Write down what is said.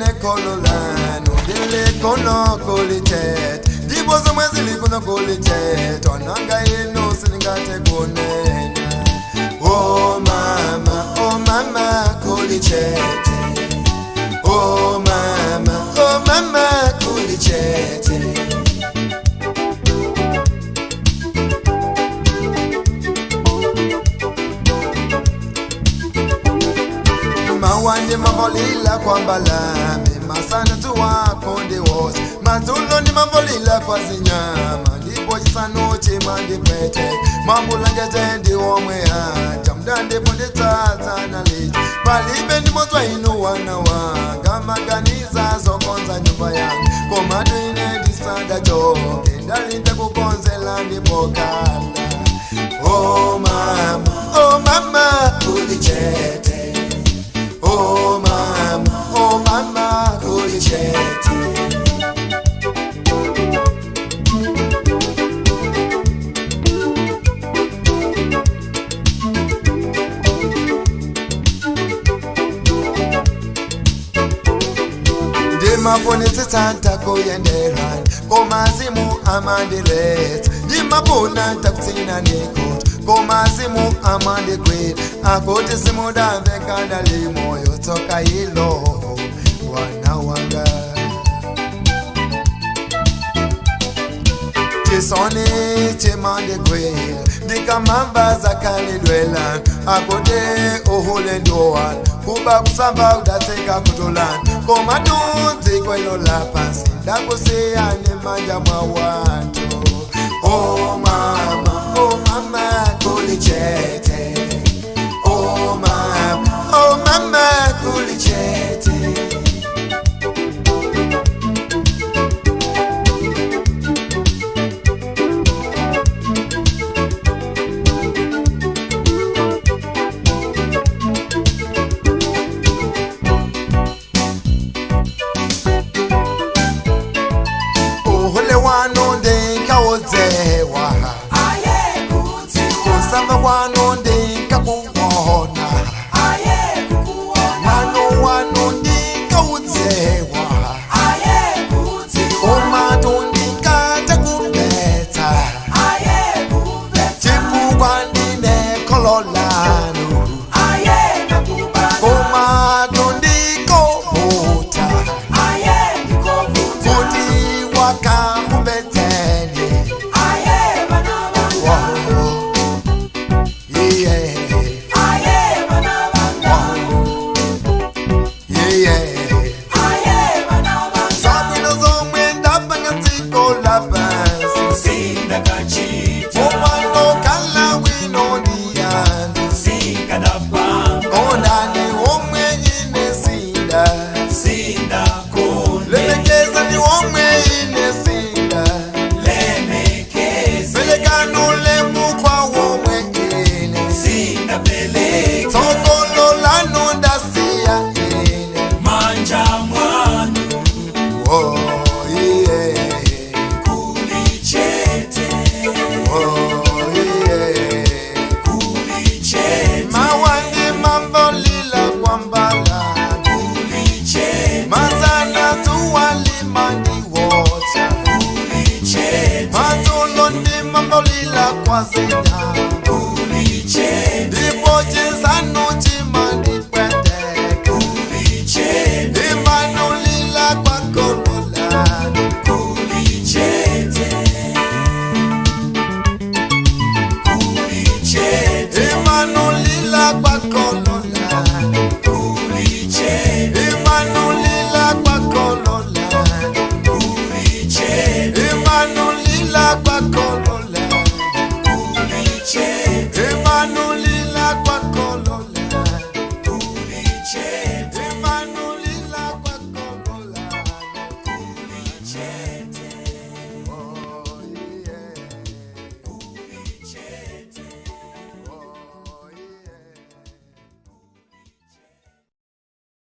Ndine kholo lanu ndilikono kulichete ndipo zomwe zilikuno kulichete onanga inu sindingathe kunena. Oh mama, oh mama kulichete. Oh mama, oh mama kulichete. Mawandi mavolila kwa mbalame masana tuwako ndiwote madzulo ndi mavolila kwa zinyama ndipo chisanu chimandipwete mambulangete ndiwomwe aja mndandipo nditsatsana lija palibe ndimodzwa inu wana wanga maganiza zokonza nyumba yanga komatu ine ndisadachoke ndalinda kukonzela ndipokala. Oh mama, oh mama kulichete. Oh mama, oh mama kulichete. Ndimafunitsitsa ntakuyenderani komazimu amandiletsa ndimafuna ntakutsina nikoti komazimu amandigwira akuti simudamvekana limoyo tsoka ilo wana wanga. Chisoni chimandigwira ndikamamba zakhalidwelana akuti uhule ndiwowana kuba kusamba kudatseka kutulana komatunzi kwelo lapansi ndakusiyani manja mwa wanthu. Oh mama, oh mama kulichete. Oh mama, oh mama kulichete. Uhule wanu ndinkawozewa kusamba kwanu ndinkakuwona mwanu wanu ndinkaudzewa umatu ndinkatakubetsa chifukwa ndine kholo lanu komatu ndikovuta kuti wakamubetsele. Wow. Yeah. Wow. Yeah. Zabwino zomwe ndapanga dziko lapansi omano kala wino ndiyani ondani omwe ine sinda lemekeza ndi omwe ine sinda pelekano lemukwa womwe ine tsokolo lanu ndasiya ine. Manja mwanu Oh, yeah. kulichete, Oh, yeah. kulichete, Mawandi mambolila kwambala kulichete, mazana tuwalima ndiwocha kulichete, madzulo ndi mambolila kwa zinyama.